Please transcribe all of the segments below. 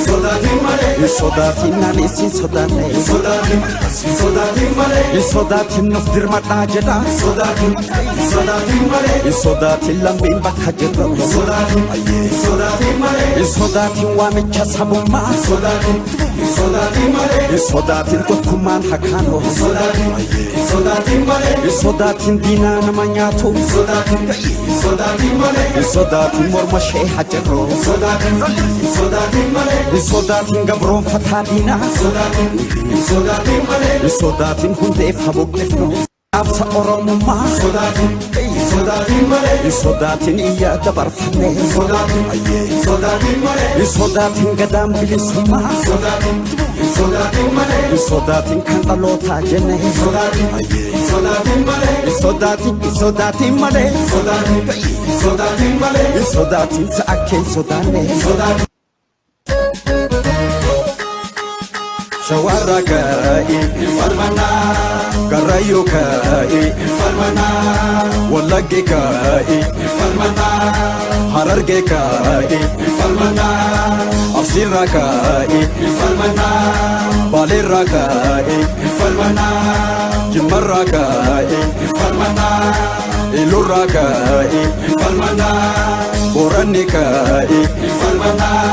Sodaatin malee. Hin sodaatin ani sin sodaanne. Sodaatin. Sodaatin malee. Hin sodaatin nuuf dirmadhaa jedha. Sodaatin. Sodaatin malee. Hin sodaatin lammiin bakka jirru. Sodaatin. Sodaatin malee. Hin sodaatin waamicha sabummaa. Sodaatin. Sodaatin malee. Hin sodaatin tokkummaan hakaanu. Sodaatin. Sodaatin malee. Hin sodaatin diinaa nama nyaatu. Sodaatin. Sodaatin malee. Hin sodaatin morma ishee hajarru. Sodaatin. Sodaatin malee. Hin sodaatin gabroonfataa diinaa. Sodaatin. Sodaatin malee. Hin sodaatin hundeef habuqqifnu. Dhaabsa Oromummaa. Sodaatin. Sodaatin malee. Hin sodaatin iyya dabarfanne. Sodaatin. Sodaatin malee. Hin sodaatin gadaan bilisummaa. Sodaatin. Sodaatin malee. Hin sodaatin kan dhalootaa jenne. Sodaatin. Sodaatin malee. Hin sodaatin, hin sodaatin malee. Sodaatin. Sodaatin malee. Hin sodaatin sa'a kee hin sodaanne. Sodaatin. Shawarra ka'e, Falmannaa. Karrayyuu ka'e, Falmannaa. Wallagge ka'e, Falmannaa. Hararge ka'e, Falmannaa. Arsiirra ka'e, Falmannaa. Baaleerra ka'e, Falmannaa. Jimmarra ka'e, Falmannaa. Ilurra ka'e, Falmannaa. Booranni ka'e, Falmannaa.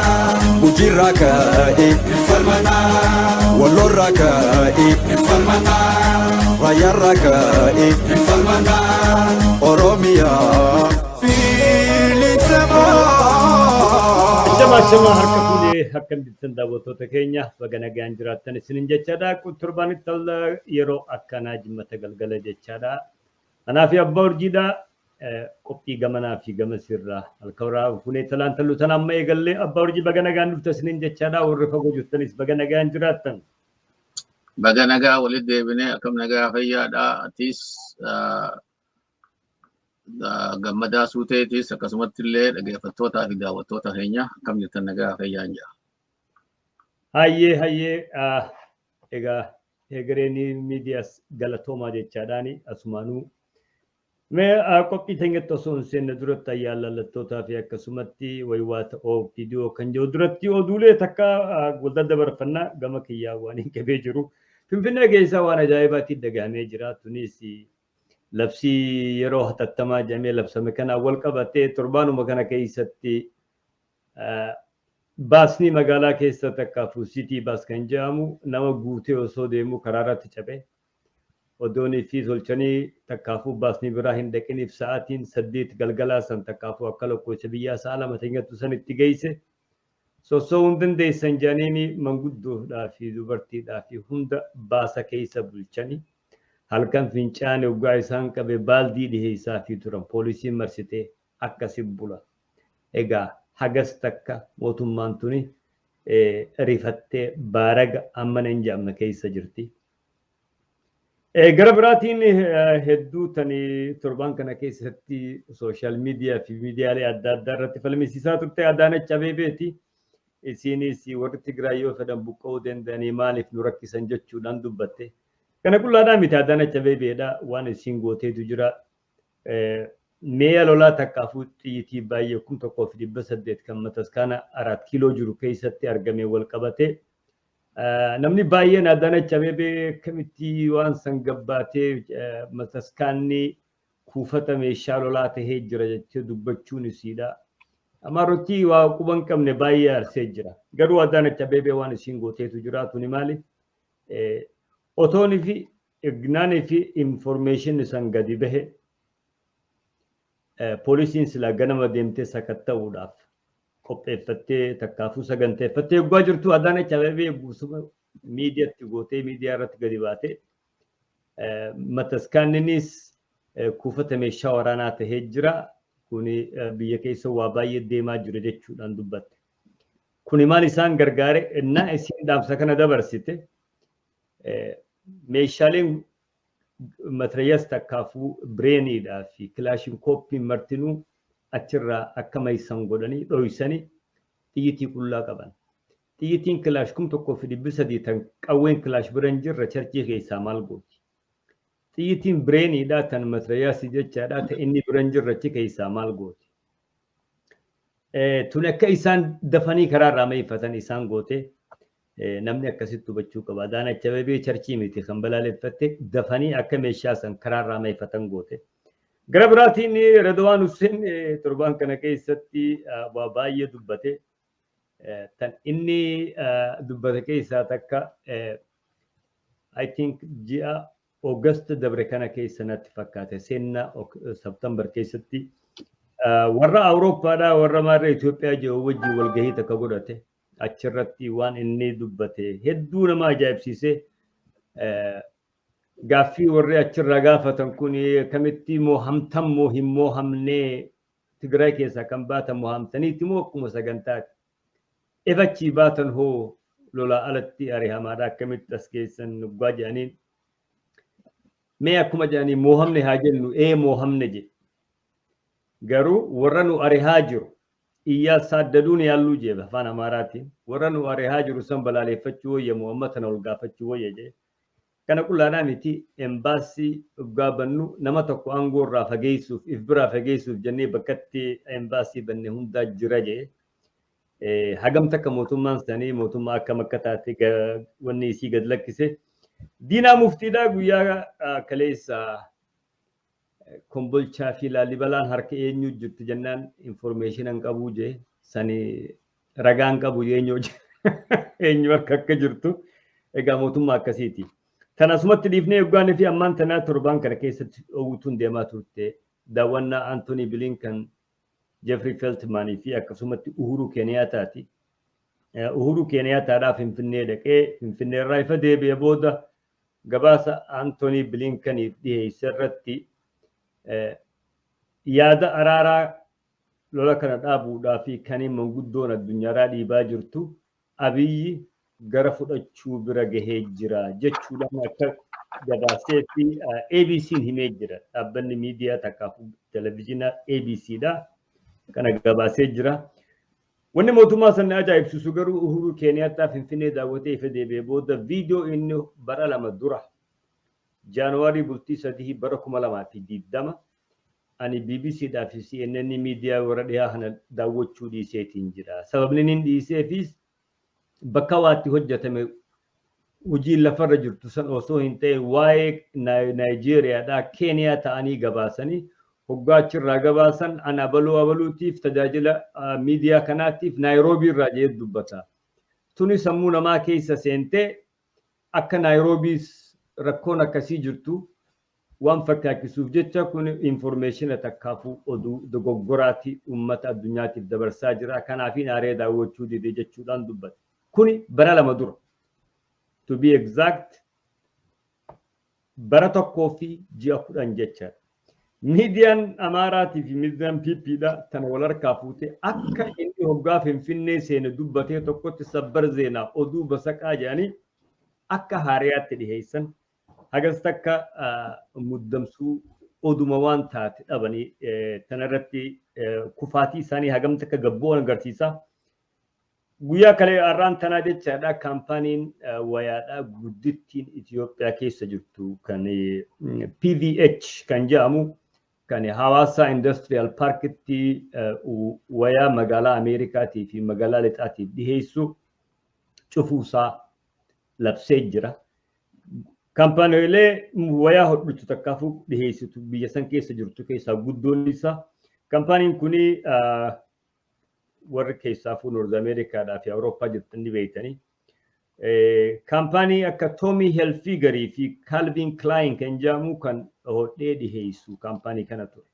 Gujiirra ka'e, Falmannaa. Wallorra ka'e, Falmannaa. Raayyaarra ka'e, Falmannaa. Oromiyaa. Bilisummaa. Shama shama harka fuunee akkam jirtan daawwattoota keenya baga nagaan jiraattan isinin jechaadha. Torbaanitti al yeroo akkanaa jimmata galgala jechaadha. Anaa fi abbaa urjiidha. Qophii gamanaa fi gama sirraa halkan fuunee talaan tallu tan amma eegallee abbaa urjii baga nagaan dhufte isinin jechaadha. Warri fagoo jirtanis baga nagaan jiraattan. Baga nagaa walitti deebinee akkam nagaa fayyaadha. Atis gammadaa suuteetis akkasumatti illee dhaggeeffattootaa fi daawwattoota keenya akkam jirtan nagaa fayyaan jira. Hayyee hayyee egaa egereen miidiyaas galatoomaa jechaadhaani asumaanuu. Mee qophii teenyatti osoo hin seenne duratti ayyaana lallattootaa fi akkasumatti waywaata OPDO kan jiru duratti oduulee takka wal daddabarfannaa gama kiyyaa waan hin qabee jiru. Finfinnee keessaa waan ajaa'ibaatiin dhagahamee jira. Tunis labsii yeroo hatattamaa jedhamee labsame kanaan wal qabatee torbaanuma kana keessatti baasni magaalaa keessa takkaafuu city bus kan jedhamu nama guutee osoo deemu karaa irratti cabe. Odoonii fi tolchanii takkaafuu baasni biraa hin dhaqiniif sa'aatiin 8 galgalaa san takkaafuu akka lakkoofsa biyyaa sa'a 2 teenyattu san itti geesse. Sossoo'uu hin dandeessan jedhaniini manguddoodhaa fi dubartiidhaa fi hunda baasa keessa bulchanii halkan fincaanii waggaa isaan qabe baaldii dhiheessaa fi turan poolisiin marsitee akkasi bula. Egaa hagas takka mootummaan tuni rifattee baaraga amma hin jedhamne keessa jirti. Gara biraatiin hedduu tani torbaan kana keessatti social media fi miidiyaalee adda addaa irratti falmisiisaa turte Adaanach Abeebeeti. Isiinis warri Tigraay yoo fedhan buqqa'uu danda'anii maaliif nu rakkisan jechuudhaan dubbatte. Kana qullaadhaa miti Adaanach Abeebeedha waan isiin gooteetu jira. Meeya lolaa takkaafuu xiyyitii baay'ee 1800 kan mataskaana 4 kiiloo jiru keessatti argame wal qabatee namni baay'een Adaanach Abeebee akkamitti waan san gabbaatee mataskaanni kuufata meeshaa lolaa tahee jira jettee dubbachuun isiidha. Amaarottii waa quba hin qabne baay'ee aarsee jira. Garuu Adaanach Abeebee waan isiin gooteetu jira tuni maali? Otoonii fi ignaanii fi information san gadi bahe poolisiin silaa ganama deemtee sakatta'uudhaaf qopheeffattee takkaafuu saganteeffattee yoggaa jirtu Adaanach Abeebee guutummaa miidiyaatti gootee miidiyaa irratti gadi baatee mataskaanninis kuufata meeshaa waraanaa tahee jira. Kuni biyya keessa waa baay'ee deemaa jira jechuudhaan dubbatte. Kuni maal isaan gargaare innaa isiin dhaamsa kana dabarsite meeshaaleen matirayas takkaafuu bireeniidhaa fi kilaashin kooppiin martinuu achirraa akka maysan godhanii dhoysanii xiyyitii qullaa qaban. Xiyyitiin kilaash 1300 tan qawween kilaash bira hin jirre church keessaa maal gooti? Xiyyitiin bireeniidhaa tan matirayaasii jechaadhaa ta inni bira hin jirre achi keessaa maal gooti? Tun akka isaan dafanii karaa irraa meeffatan isaan goote namni akkasitti hubachuu qaba. Adaanach Abeebee charchii miti kan balaaleffatte dafanii akka meeshaa san karaa irraa meeffatan goote. Gara biraatiin Redwaan Hussein torbaan kana keessatti waa baay'ee dubbate. Tan inni dubbate keessaa takka, I think ji'a August dabre kana keessa natti fakkaate, seenna September keessatti warra Awurooppaadhaa warra maarra Itoophiyaa jiru wajjin walgahii takka godhate. Achirratti waan inni dubbate hedduu nama ajaa'ibsiise. Gaaffii warri achirraa gaafatan kun kamitti moohamtan moo hin moohamnee, Tigraay keessaa kan baatan moohamtaniiti moo akkuma sagantaati? Efachii baatan hoo lolaa alatti ari'amaadha, akkamitti as keessan nuggaa jedhaniin. Mee akkuma jedhanii moohamne haa jennu, ee moohamne jedhe. Garuu warra nu ari'aa jiru iyyaa saaddaduun yaalluu jee afaan Amaaraatiin, warra nu ari'aa jiru san balaaleffachuu wayya moo amma tana ol gaafachuu wayya jee. Kana qullaadhaa miti, embaasii dhugaa bannu nama tokko aangoo irraa fageessuuf, if biraa fageessuuf jennee bakkatti embaasii banne hundaa jira jee. Hagam takka mootummaan isaanii mootummaa akkam akka taate wanni isii gad lakkise. Diinaa Muftiidhaa guyyaa kaleessa Kombolchaa fi Laalibalaan harka eenyu jirti jennaan information hin qabu jee, sani ragaa hin qabu, eenyu eenyu harka akka jirtu. Egaa mootummaa akkasiiti. Tan asumatti dhiifnee yoggaanii fi ammaan tanaa torbaan kana keessatti dhoowwituun deemaa turte daawwannaa Anthony Blinken, Jeffrey Feltmanii fi akkasumatti Uhuru Keeniyaataati. Uhuru Keeniyaataadhaa Finfinnee dhaqee Finfinnee irraa ifa deebi'e booda gabaasa Anthony Blinkeniif dhiyeesse irratti yaada araaraa lola kana dhaabuudhaa fi kan manguddoon addunyaarraa dhiibaa jirtu Abiyyi gara fudhachuu bira gahee jira jechuudhaan akka gabaasee fi ABC'n himee jira. Dhaabbanni miidiyaa takkaaf televizyiinaa ABCdha. Kana gabaasee jira. Wanni mootummaa sana ajaa'ibsiisu garuu Uhuru Keeniyaattaa Finfinnee daawwatee ifa deebi'ee booda viidiyoo inni bara 2 dura Jaanuwaarii bultii 3 bara 2020 ani BBCdhaa fi CNN miidiyaa warra dhiyaa kana daawwachuu dhiiseetiin jira. Sababni inni dhiiseefis bakka waatti hojjetame hojii lafarra jirtu san osoo hin ta'e waa'ee Naayijeeriyaadhaa Keeniyaa ta'anii gabaasanii hoggaa achirraa gabaasan ana abaluu abaluutiif tajaajila miidiyaa kanaatiif Naayiroobii irraa jedhee dubbata. Tuni sammuu namaa keessa seentee akka Naayiroobiis rakkoon akkasii jirtu waan fakkaachisuuf jecha kun information takkaafuu oduu dogoggoraati uummata addunyaatiif dabarsaa jira. Kanaafin aaree daawwachuu dide jechuudhaan dubbate. Kuni bara 2 dura. To be exact, bara 1 fi ji'a 10 jechaadha. Miidiyaan Amaaraatii fi miidiyaan PPdha tana wal harkaa fuutee akka inni hoggaa Finfinnee seene dubbatee tokkotti sabbar zeenaa oduu basaqaa jedhanii akka haariyaatti dhiheessan. Hagas takka muddamsuu oduma waan taate dhabanii tanarratti kufaatii isaanii hagam takka gabbu'an agarsiisa. Guyyaa kalee har'aan tanaa jechaadha kaampaaniin wayaadhaa guddittiin Itoophiyaa keessa jirtu kan PVH kan jedhamu kan Hawaasa Industrial Parkitti wayaa magaalaa Ameerikaatii fi magaalaa lixaatiif dhiheessu cufuusaa labsee jira. Kaampaaniilee wayaa hodhutu takkaafuu dhiheessitu biyya san keessa jirtu keessaa guddoon isaa. Kaampaaniin kuni warri keessaafuu North Ameerikaadhaa fi Awurooppaa jirtan ni beektanii. Kaampaanii akka Tommy Hilfigerii fi Calvin Klein kan jedhamu kan hodhee dhiheessu kaampaanii kana ture.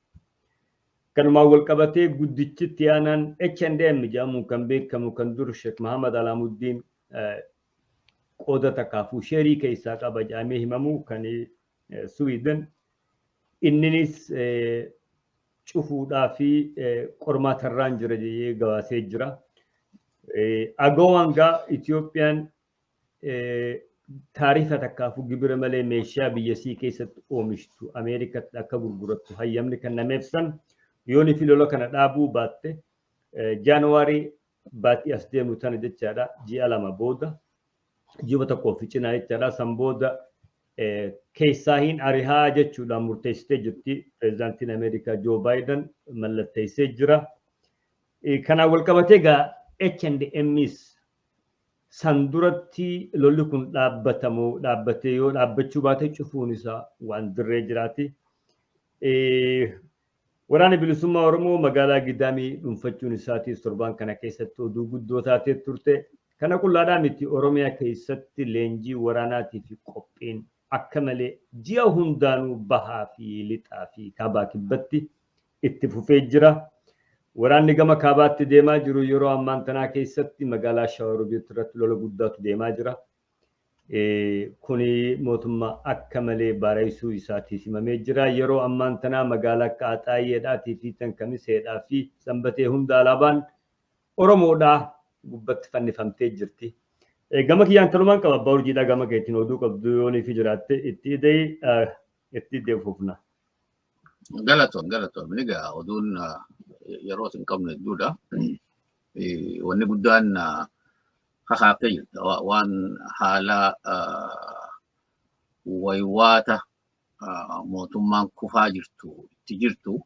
Kanumaan wal qabatee guddichitti aanaan H&M jedhamuun kan beekamu kan dur Sheekh Muhammad Alaamuddin qooda takkaafuu sheerii keessaa qaba jedhamee himamu kan Sweden inninis cufuudhaa fi qormaatarraan jira jedhee gabaasee jira. AGOAn gaa Itoophiyaan taarifa takkaafuu gibira malee meeshaa biyyasii keessatti oomishtu Ameerikatti akka gurgurattu hayyamni kennameef san yooni fi lola kana dhaabuu baatte Jaanuwaarii baatii as deemu tana jechaadha, ji'a 2 booda, ji'a tokkoo fi cinaa jechaadha, san booda keessaa hin arihaa jechuudhaan murteessitee jirti. Pireezidaantiin Ameerikaa Joo Baayiden mallatteessee jira. Kanaan wal qabatee egaa H&M's san duratti lolli kun dhaabbatamu dhaabbatee yoo dhaabbachuu baate cufuun isaa waan dirree jiraati. Waraanni bilisummaa Oromoo magaalaa Gidaamii dhuunfachuun isaatiis torbaan kana keessatti oduu guddoo taatee turte. Kana qullaadhaa miti, Oromiyaa keessatti leenjii waraanaatii fi qophiin akka malee ji'a hundaanuu bahaa fi lixaa fi kaabaa kibbatti itti fufee jira. Waraanni gama kaabaatti deemaa jiru yeroo ammaan tanaa keessatti magaalaa Shawarobiit irratti lola guddaatu deemaa jira. Kuni mootummaa akka malee bareessuu isaatiif himamee jira. Yeroo ammaan tanaa magaalaa akka Axaayyeedhaatii fi Tankamiseedhaa fi Sanbatee hunda alaabaan Oromoodhaa gubbatti fannifamtee jirti. Gama kiyyaan kanumaan qaba. Abbaa urjiidhaa, gama keetiin oduu qabdu yoonii fi jiraatte itti ida'ii itti deefufna. Galatoon, galatoon. Egaa oduun yeroo hin qabne hedduudha. Wanni guddaan kakaaftee jirta. Waan haala waywaata mootummaan kufaa jirtu itti jirtu,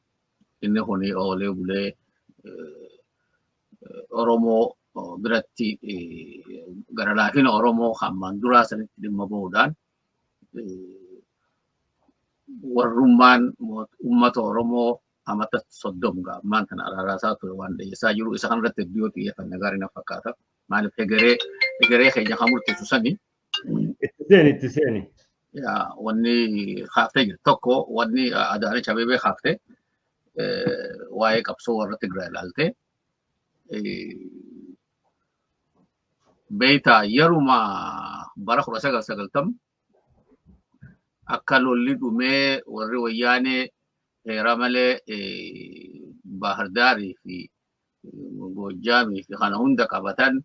inni kuni oolee bulee Oromoo biratti gara laafina Oromoo hammaan duraa sanitti dhimma bahuudhaan warrummaan uummata Oromoo amata 30 ammaan kana araaraasaa ture waan dhiyeessaa jiru, isa kanarratti hedduu yoo xiyyeeffanne gaarii na fakkaata. Maaliif, hegeree keenya kan murteessu sani. Itti seeni, itti seeni. Wanni kaaftee jirtu tokko, wanni Adaanech Abeebee kaaftee waa'ee qabsoo warra Tigraay ilaaltee beeytaa, yeruma bara 1990 akka lolli dhumee warri wayyaanee heera malee Baahardaarii fi Goojjaamii fi kana hunda qabatan,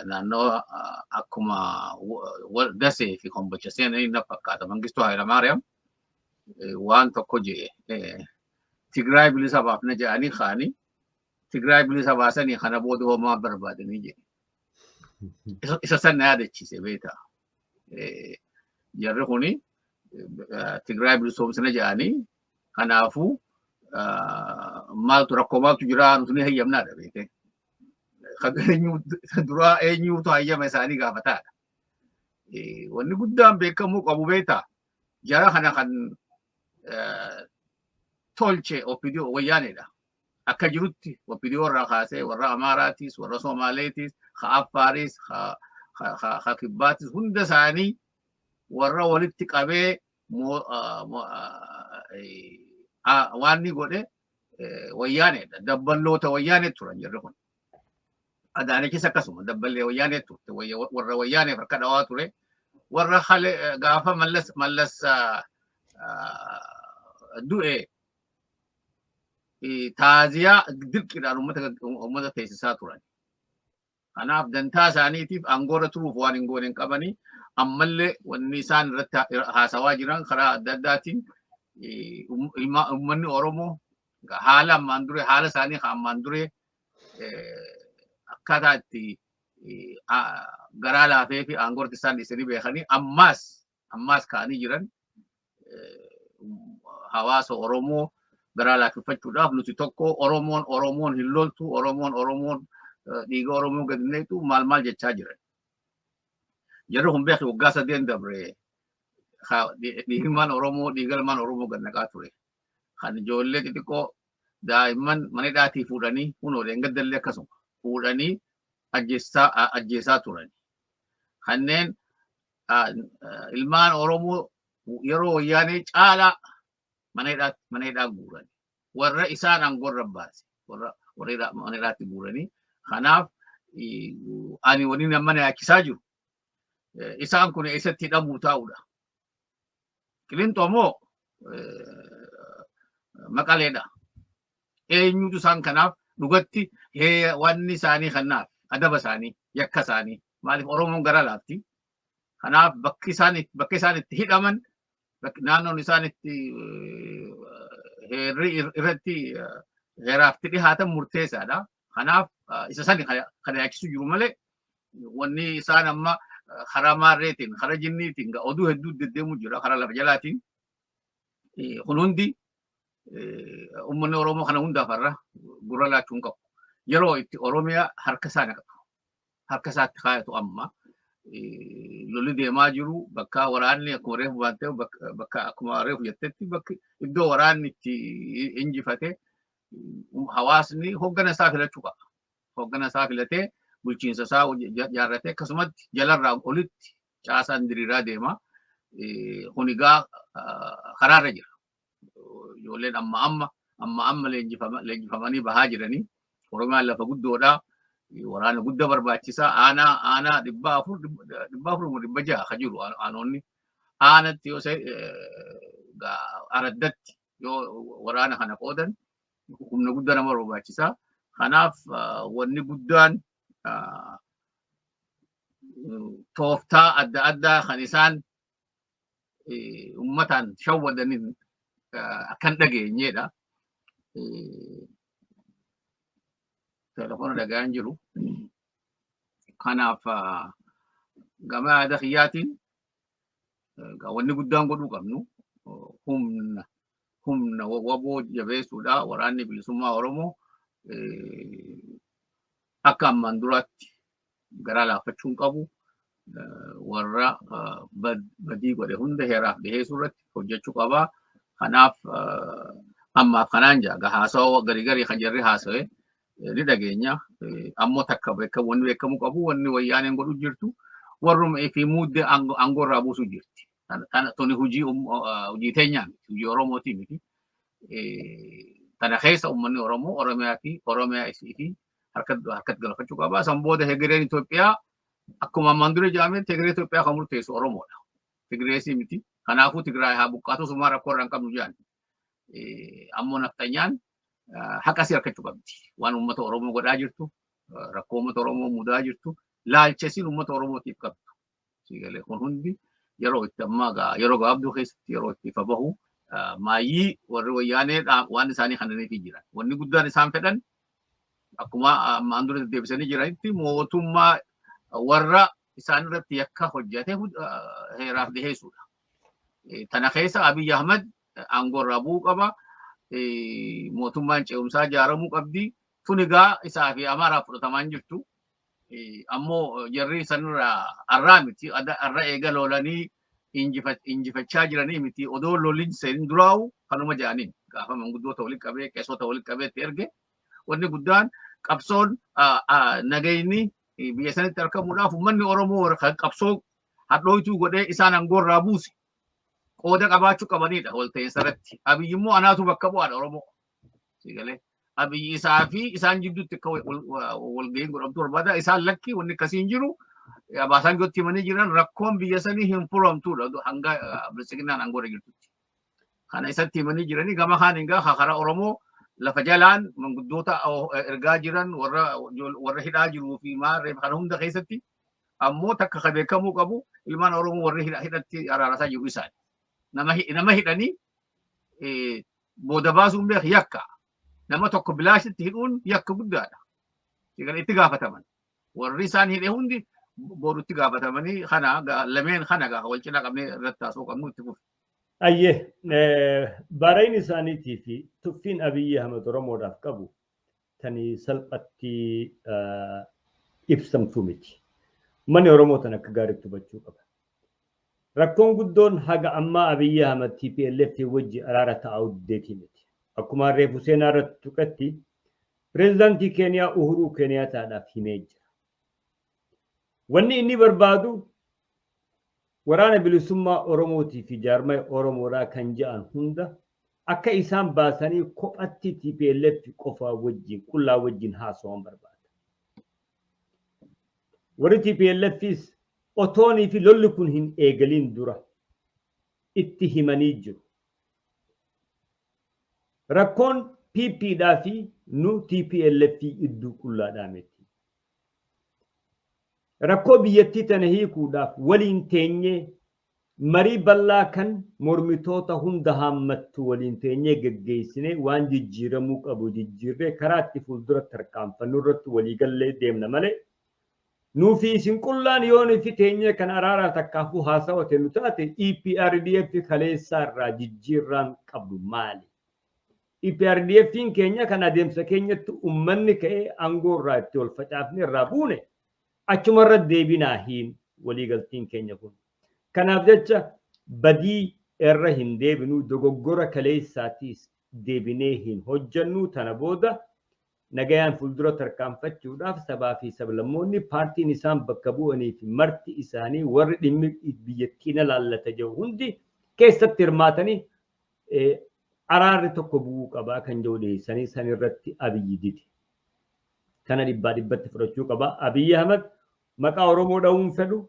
naannoo akkuma Dasee fi Kombolcha seenanii na fakkaata. Mangistuu Hayilamaariyaam waan tokko jedhe: "Tigraay bilisa baafna jedhanii kaanii, Tigraay bilisa baasanii kana booda homaa barbaadanii?" jedhe. Isa san na yaadachiise beektaa. Jarri kuni Tigraay bilisoomsina jedhanii, kanaafuu maaltu rakkoo maaltu jira, nuti ni hayyamnaadha beekte. Duraa eenyuutu hayyama isaanii gaafataadha. Wanni guddaan beekamuu qabu beektaa, jara kana kan tolche OPDO wayyaaneedha. Akka jirutti OPDO irraa kaasee warra Amaaraatis, warra Somaaleetis, ka Affaaris, ka Kibbaatis, hunda isaanii warra walitti qabee waan ni godhe wayyaaneedha. Dabballoota wayyaanee turan jarri kun. Adaanechis akkasuma dabballee wayyaanee turte, warra wayyaaneef harka dhawaa ture. Warra gaafa Mallas du'e taaziyaa dirqiidhaan uummata teessisaa turan. Kanaaf dantaa isaaniitiif aangoorra turuuf waan hin goone hin qabanii. Ammallee wanni isaan irratti haasawaa jiran karaa adda addaatiin uummanni Oromoo haala ammaan dure, haala isaanii ammaan dure akkaataa itti garaa laafee fi aangoorratti isaan dhiisanii beekanii ammaas ka'anii jiran hawaasa Oromoo garaa laafeffachuudhaaf nuti tokko, Oromoon Oromoon hin loltu, Oromoon Oromoon dhiiga Oromoo gadi neetu maal maal jechaa jiran. Jarri kun beeki, waggaa 3 dabre dhiigmaan Oromoo, dhiiga ilmaan Oromoo gad naqaa ture. Kan ijoollee xixiqqoo daa'imman mana hidhaatii fuudhanii, kunoo dheengaddallee akkasuma fuudhanii ajjeessaa turan. Kanneen ilmaan Oromoo yeroo wayyaanee caalaa mana hidhaa guuran. Warra isaan aangoorra baase warra mana hidhaatti guuranii. Kanaaf ani wani nama yaachisaa jiru isaan kun eessatti hidhamuu taa'uudha. Qilinxoo moo Maqaleedha? Eenyutu isaan kanaaf dhugatti wanni isaanii kanaaf adaba isaanii, yakka isaanii? Maaliif, Oromoon gara laafti. Kanaaf bakki isaan itti hidhaman, naannoon isaan itti heerri irratti heeraaf dhihaatan murteessaadha. Kanaaf isa sani kana yaachisu jiru malee, wanni isaan amma karaa maarreetiin, karaa jinniitiin oduu hedduu deddeemu jira karaa lafa jalaatiin. Kun hundi uummanni Oromoo kana hundaaf har'a gurra laachuu hin qabu. Yeroo itti Oromiyaa harka isaa naqatu. Harka isaatti kaayatu amma. Lolli deemaa jiru bakka waraanni akkuma reefu baattee, bakka akkuma reefu jettetti, bakki iddoo waraanni itti injifate hawaasni hoggana isaa filachuu qaba. Hoggana isaa filatee, bulchiinsa isaa ijaarratee, akkasumatti jalarraa olitti caasaan diriiraa deema. Kun egaa karaarra jira. Ijoolleen amma amma leenjifamanii bahaa jiranii. Oromiyaan lafa guddoodha. Waraana guddaa barbaachisaa. Aanaa 400, 400 600 ka jiru aanoonni. Aanatti yoo araddatti yoo waraana kana qoodan humna guddaa nama barbaachisaa. Kanaaf wanni guddaan tooftaa adda addaa kan isaan uummataan shawwadaniin akkan dhageenyedha. Telefoona dhagaan jiru. Kanaaf gama yaada kiyyaatiin wanni guddaan godhuu qabnu humna WBO jabeessuudha. Waraanni bilisummaa Oromoo akka ammaan duraatti garaa laaffachuu hin qabu. Warra badii godhe hunda heeraaf dhiheessuu irratti hojjechuu qaba. Kanaaf ammaaf kanaan jaa haasawaa garii garii kan jarri haasawe ni dhageenya. Ammoo takka wanni beekamuu qabu, wanni wayyaaneen godhu jirtu warruma fi muuddee aangoo irraa buusuu jirti. Tuni hojii teenyaa miti, hojii Oromootii miti. Tana keessa uummanni Oromoo Oromiyaa fi Oromiyaa isii fi harkatti galfachuu qaba. San booda hegereen Itoophiyaa akkuma ammaan dura jedhametti hegeree Itoophiyaa kan murteessu Oromoodha. Tigireesii miti. Kanaafuu Tigraay haa buqqaatu, sumaa rakkoo irraa hin qabnu jedhan. Ammoo nafxanyaan haqa isii argachuu qabdi. Waan uummata Oromoo godhaa jirtu, rakkoo uummata Oromoo mudaa jirtu, laalcha isiin uummata Oromootiif qabdu. Siigalee kun hundi yeroo itti ammaa yeroo gabaabduu keessatti yeroo itti ifa bahu maayyii warri wayyaanee waan isaanii kananiif jiran. Wanni guddaan isaan fedhan akkuma ammaan dura deebisanii jiranitti mootummaa warra isaan irratti yakka hojjete heeraaf dhiheessuudha. Tana keessa Abiy Ahmad aangoo irraa bu'uu qaba. Mootummaan ce'umsaa ijaaramuu qabdi. Tun egaa isaa fi Amaaraaf fudhatamaa hin jirtu. Ammoo jarri sanirraa arraa miti, arra eega lolanii injifachaa jiranii miti, odoo lolli seenin duraa'u kanuma jedhaniin gaafa manguddoota walitti qabee, qeessota walitti qabee itti erge. Wanni guddaan qabsoon nagayni biyya sanitti argamuudhaaf uummanni Oromoo kan qabsoo hadhooytuu godhee isaan aangoo irraa buuse qooda qabaachuu qabanidha walta'iinsa irratti. Abiyyi immoo anaatu bakka bu'aadha Oromoo. Siigalee. Abiyyi isaa fi isaan jidduutti akka walga'iin godhamtu barbaada. Isaan lakki, wanni akkasii hin jiru. Obaasanjootti himanii jiran, rakkoon biyya sanii hin furamtuudha hanga bilisiginaan aangoo irra jirtutti. Kana isatti himanii jiranii. Gama kaan egaa karaa Oromoo lafa jalaan manguddoota ergaa jiran, warra hidhaa jiruu fi maarree kana hunda keessatti ammoo takka ka beekamuu qabu, ilmaan Oromoo warri hidhatti araarasaa jiru isaani. Nama hidhanii booda baasuun beek yakka. Nama tokko bilaashitti hidhuun yakka guddaadha. Itti gaafataman. Warri isaan hidhe hundi borutti gaafatamanii. Kana lameen kana gaafa wal cinaa qabnee irratti haasa'uu qabnu itti fufi. Ayyee, bareedina isaaniitii fi tuffiin Abiyyi Ahmed Oromoodhaaf qabu tani salphatti ibsamtu miti. Uummanni Oromoo tan akka gaariitti hubachuu qaba. Rakkoon guddoon haga ammaa Abiyyi Ahmed TPLF wajji araara taa'uu dideetii miti. Akkuma reefu seenaa irratti tuqetti, pireezidaantii Keeniyaa Uhuruu Keeniyaataadhaaf himee jira. Wanni inni barbaadu waraana bilisummaa Oromootii fi jaarmaya Oromoodhaa kan jedhan hunda akka isaan baasanii kophatti TPLF qofaa wajjin, qullaa wajjin haasawan barbaada. Warri TPLFis otoonii fi lolli kun hin eegaliin dura itti himanii jiru. Rakkoon PPdhaa fi nu TPLF idduu qullaadhaa miti. Rakkoo biyyattii tana hiikuudhaaf waliin teenyee marii bal'aa kan mormitoota hunda haammattu waliin teenyee geggeessinee, waan jijjiiramuu qabu jijjiirree, karaa itti fuuldura tarkaanfannu irratti waliigallee deemna malee, nuufi isin qullaan yoo nuti teenyee kan araaraa takkaafuu haasawa nu taate, EPRDF kaleessaa irraa jijjiirraan qabdu maali? EPRDF'n keenya kan adeemsa keenyatti uummanni ka'ee aangoo irraa itti ol facaafne irraa buune achumarra deebinaa hin waliigaltiin keenya kun. Kanaaf jecha badii irra hin deebinu, dogoggora kaleessaatiis deebinee hin hojjennu. Tana booda nagayaan fuuldura tarkaanfachuudhaaf sabaa fi sablammoonni paartiin isaan bakka bu'anii fi marti isaanii warri dhimmi biyyattii na laallata jiru hundi keessatti hirmaatanii araarri tokko bu'uu qabaa kan jiru dhiyeessanii san irratti Abiyyi dide. Kana dhibbaa dhibbatti fudhachuu qaba. Abiyyi Ahmad maqaa Oromoo dha'uun fedhu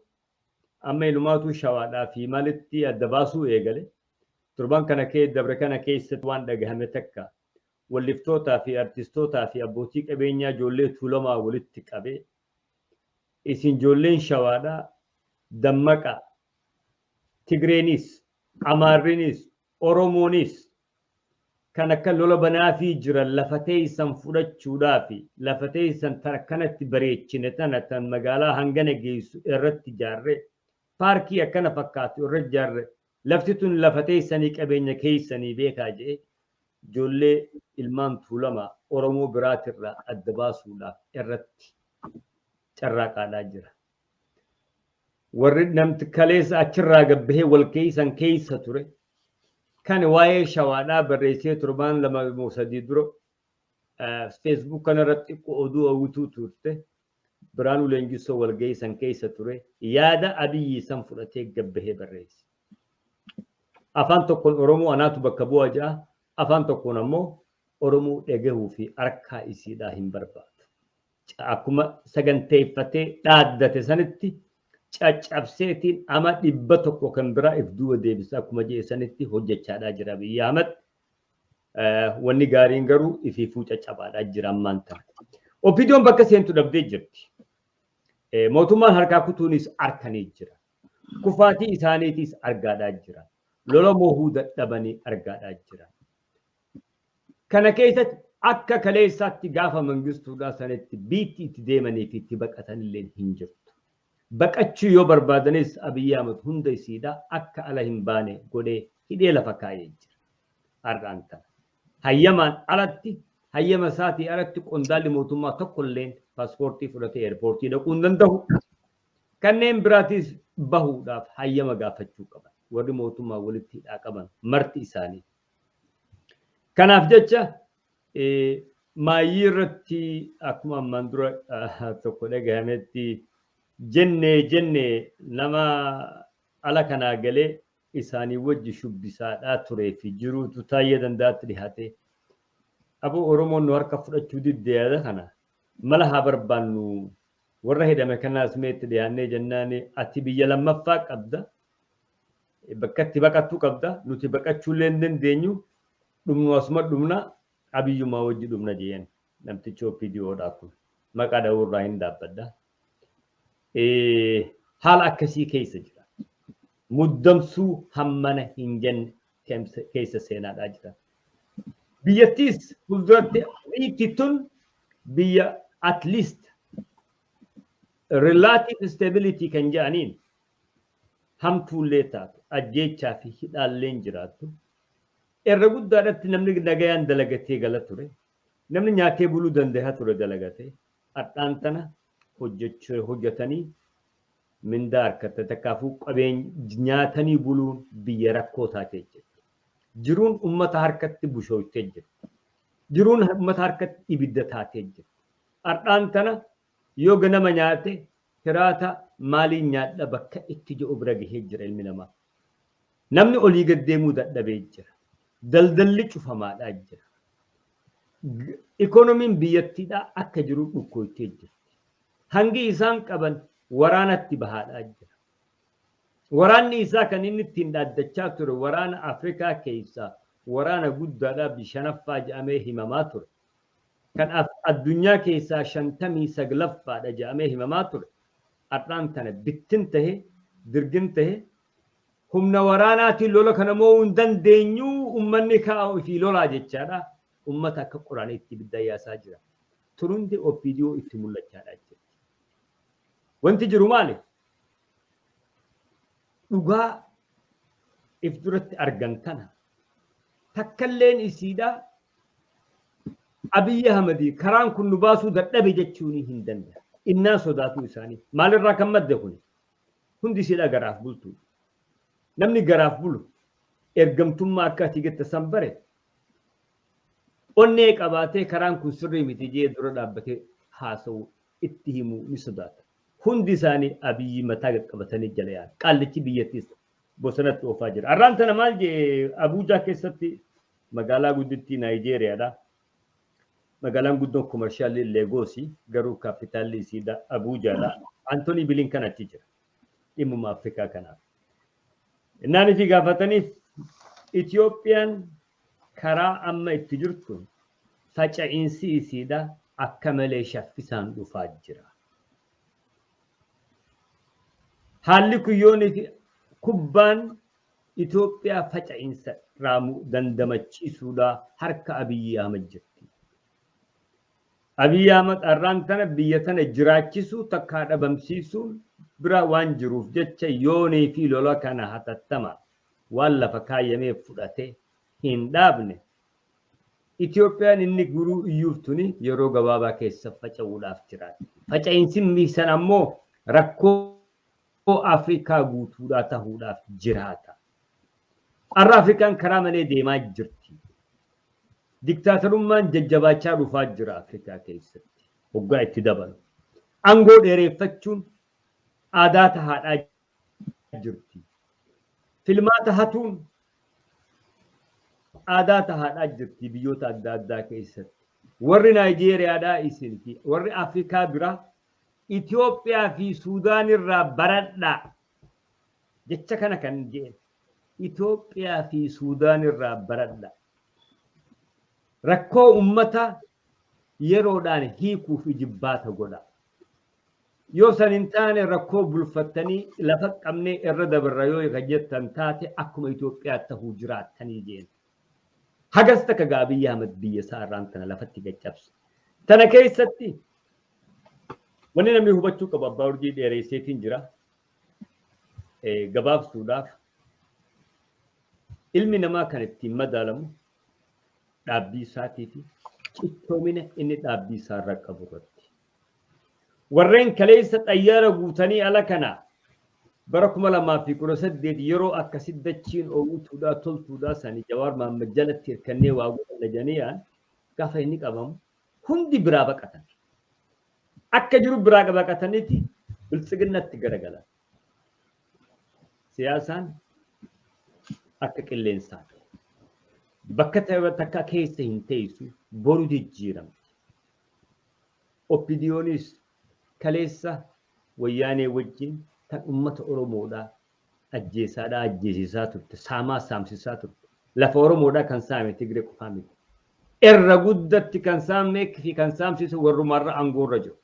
amma ilumaatu shawaadhaa fi maalitti adda baasuu eegale. Torban kana kee dabre kana keessatti waan dhagahame takka walliftootaa fi artistootaa fi abbootii qabeenyaa ijoollee Tuulamaa walitti qabee, isin ijoolleen shawaadhaa dammaqa, Tigreenis, Amaarrinis, Oromoonis kan akka lola banaafii jiran lafa teessan fudhachuudhaaf, lafa teessan tan akkanatti bareechine tana tan magaalaa hangana geessu irratti ijaarre, paarkii akkana fakkaatu irratti ijaarre, lafti tun lafa teessanii qabeenya keessanii beekaa jedhee ijoollee ilmaan Tuulamaa Oromoo biraatirraa adda baasuudhaaf irratti carraaqaadhaa jira. Warri namti kaleessa achirraa gabbahee wal keessan keessa ture kan waa'ee shawaadhaa barreessee torbaan 2 moo 3 dura Facebook kanarratti oduu hawwituu turte Biraanuu Leenjisoo wal geessan keessa ture yaada Abiyyi san fudhatee gabbahee barreesse. Afaan tokkoon Oromoo anaatu bakka bu'a ja'a, afaan tokkoon ammoo Oromoo dhagahuu fi harkaa isiidhaa hin barbaadu. Akkuma saganteeffatee dhaaddate sanitti caccabseetiin ama 100 kan biraa if duuba deebisa akkuma jedhe sanitti hojjechaadhaa jira Abiyyi Ahmad. Wanni gaariin garuu ifiifuu caccabaadhaa jira ammaan tana. OPDOn bakka seentu dhabdee jirti. Mootummaan harkaa kutuunis harkanii jira. Kufaatii isaaniitis argaadhaa jira. Lola moohuu dadhabanii argaadhaa jira. Kana keessatti akka kaleessaatti gaafa Mangistuudhaa sanitti biitti itti deemanii fi itti baqatan illee hin jirtu. Baqachuu yoo barbaadanis Abiyyi Ahmad hunda isiidhaa akka ala hin baane godhee hidhee lafa kaa'ee jira. Har'aan tana. Hayyamaan alatti, hayyama isaatii alatti qondaalli mootummaa tokkolleen paaspoortii fudhatee eerpoortii dhaquu hin danda'u. Kanneen biraatis bahuudhaaf hayyama gaafachuu qaban. Warri mootummaa walitti hidhaa qaban marti isaanii. Kanaaf jecha maayyii irratti akkuma ammaan dura tokko dhagahametti jennee jennee nama ala kanaa galee isaanii wajji shubbisaadhaa turee fi jiruutu Taayyee Danda'aatti dhihaate. Aboo Oromoon nu harka fudhachuu didde, yaada kana mala haa barbaannu, warra hidhame kanaas mee itti dhiyaannee jennaan, ati biyya lammaffaa qabda, bakka itti baqattu qabda, nuti baqachuu illee hin dandeenyu, dhumnu asuma dhumna, Abiyyumaa wajji dhumna jeen namtichi OPDOdhaa kun maqaa dha'uurraa hin dhaabbadha. Haala akkasii keessa jira. Muddamsuu hammana hin jenne keessa seenaadhaa jira. Biyyattiis fuulduratti biyyi tun biyya at least relative stability kan jedhaniin hamtuullee taatu, ajjeechaa fi hidhaalleen jiraattu. Irra guddaadhatti namni nagayaan dalagatee gala ture. Namni nyaatee buluu danda'a ture dalagatee. Har'aan tana hojjetanii mindaa harkatte takkaafuu qabeenya nyaatanii buluun biyya rakkoo taatee jirti. Jiruun uummata harkatti bushooytee jirti. Jiruun uummata harkatti ibidda taatee jirti. Har'aan tana yoo ganama nyaate hiraata maaliin nyaadha bakka itti ji'u bira gahee jira ilmi namaa. Namni olii gad deemuu dadhabee jira. Daldalli cufamaadhaa jira. Ikoonomiin biyyattiidhaa akka jiru dhukkooytee jirti. Hangi isaan qaban waraanatti bahaadhaa jira. Waraanni isaa kan inni ittiin dhaaddachaa ture waraana Afrikaa keessaa waraana guddaadhaa bishanaffaa jedhamee himamaa ture. Kan addunyaa keessaa 59ffaadha jedhamee himamaa ture. Har'aan tana bittin tahe, dirgin tahe, humna waraanaatiin lola kana mo'uu hin dandeenyu, uummanni kaa'u fi lolaa jechaadha. Uummata akka qoraaniitti ibidda yaasaa jira. Turundi OPDO itti mul'achaadhaa jirti. Wanti jiru maali? Dhugaa if duratti argan tana takkalleen isiidhaa Abiyyi Ahmedii karaan kun nu baasuu dadhabe jechuun hin danda'a. Innaan sodaatu isaanii. Maalirraa kan madde kuni? Hundi isiidha garaaf bultu. Namni garaaf bulu ergamtummaa akka ati jette san bare onnee qabaatee karaan kun sirrii miti jee dura dhaabbatee haasa'u itti himuu ni sodaata. Hundi isaanii Abiyyi mataa qaqqabatanii jala yaa'an. Qaallichi biyyattiis bosonatti oofaa jira. Har'aan tana maal jee Abuujaa keessatti magaalaa guddittii Naayijeeriyaadha. Magaalaan guddoon commercialii Leegoosi garuu capitalli isiidha Abuujaadha. Antoonii Bilinkan achi jira. Dhimmuma Afrikaa kanaaf. Innaan fi gaafataniif Itiyoophiyaan karaa amma itti jirtu faca'iinsi isiidha akka malee shaffisaan dhufaa jira. Haalli kun yoonii fi kubbaan Itoophiyaa faca'iinsa raamuu dandamachiisuudha harka Abiyyi Ahmad jirti. Abiyyi Ahmad har'aan tana biyya tana jiraachisuu takkaa dhabamsiisuun bira waan jiruuf jecha yoonii fi lola kana hatattama waan lafa kaayyamee fudhate hin dhaabne. Itoophiyaan inni guruu iyyuuf tuni yeroo gabaabaa keessa faca'uudhaaf jiraatti. Faca'iinsi san ammoo rakkoo Afrikaa guutuudhaa tahuudhaaf jiraata. Har'a Afrikaan karaa malee deemaa jirti. Diktaatorummaan jajjabaachaa dhufaa jira Afrikaa keessatti. Hoggaa itti dabalu. Aangoo dheereeffachuun aadaa tahaadhaa jirti. Filmaata hatuun aadaa tahaadhaa jirti biyyoota adda addaa keessatti. Warri Naayijeeriyaadhaa isin fi warri Afrikaa biraa Itoophiyaa fi Suudaan irraa baradhaa. Jecha kana kan jedhe Itoophiyaa fi Suudaan irraa baradhaa. Rakkoo ummata yeroodhaan hiikuuf ijibbaata godha. Yoo san hin taane rakkoo bulfattanii lafa qabnee irra dabarra yoo kan jettan taate akkuma Itoophiyaa tahuu jiraattanii jeen. Hagas takka gaa Abiyyi Ahmad biyya isaa irraan tana lafatti gaccabse. Tana keessatti wanni namni hubachuu qabu abbaa urjii dheeresseetiin jira. Gabaabsuudhaaf ilmi namaa kan ittiin madaalamu dhaabbii isaatii fi cichoomina inni dhaabbii isaa irra qabu irratti. Warreen kaleessa xayyaara guutanii ala kana bara 2018 yeroo akkasi dachiin oowwituudhaa toltuudhaa sanii Jawaar Mahammad jalatti hirkannee waa godhanna jedhanii gaafa inni qabamu hundi biraa baqatan. Akka jiru biraa baqataniiti biltsiginnatti garagalan. Siyaasaan akka qilleensaati. Bakka takka keessa hin teessu boru jijjiiramti. OPDOnis kaleessa wayyaanee wajjin kan uummata Oromoodhaa ajjeesaadhaa ajjeesisaa turte, saamaa saamsisaa turte. Lafa Oromoodhaa kan saame Tigree qofaa miti. Irra guddatti kan saame fi kan saamsisu warrumarra aangoorra jiru.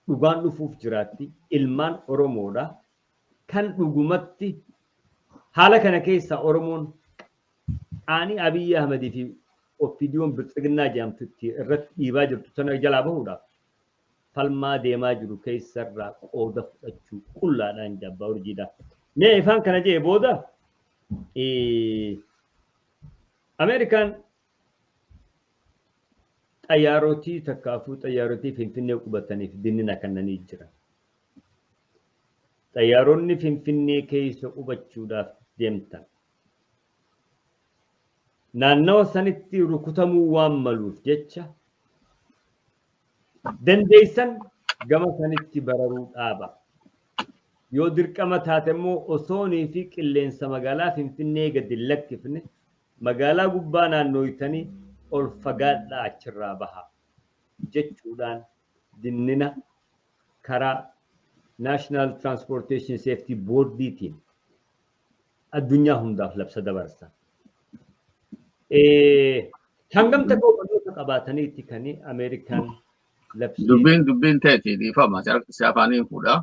Dhugaan dhufuuf jiraatti ilmaan Oromoodhaa kan dhugumatti haala kana keessa Oromoon qaanii Abiyyi Ahmadii fi OPDOn biltsiginnaa jedhamtutti irratti dhiibaa jirtu sana jalaa bahuudhaaf falmaa deemaa jiru keessarraa qooda fudhachuu qullaadhaan jabbaa urjiidha. Mee ifaan kana jee booda Ameerikaan xayyaarotii takkaafuu xayyaarotii Finfinnee qubataniif dinnina kennanii jiran. Xayyaaronni Finfinnee keessa qubachuudhaaf deemtan. Naannawa sanitti rukutamuu waan maluuf jecha dandeessan gama sanitti bararuu dhaaba. Yoo dirqama taate immoo osoonii fi qilleensa magaalaa Finfinnee gadi lakkifne magaalaa gubbaa naannooytanii ol fagaadhaa achirraa baha jechuudhaan dinnina karaa National Transportation Safety Boardiitiin addunyaa hundaaf labsa dabarsa. Hangam takka hubannoota qabaataniitti kan Ameerikaan labsee. Dubbiin teeti dhiifama si afaaniin fuudha.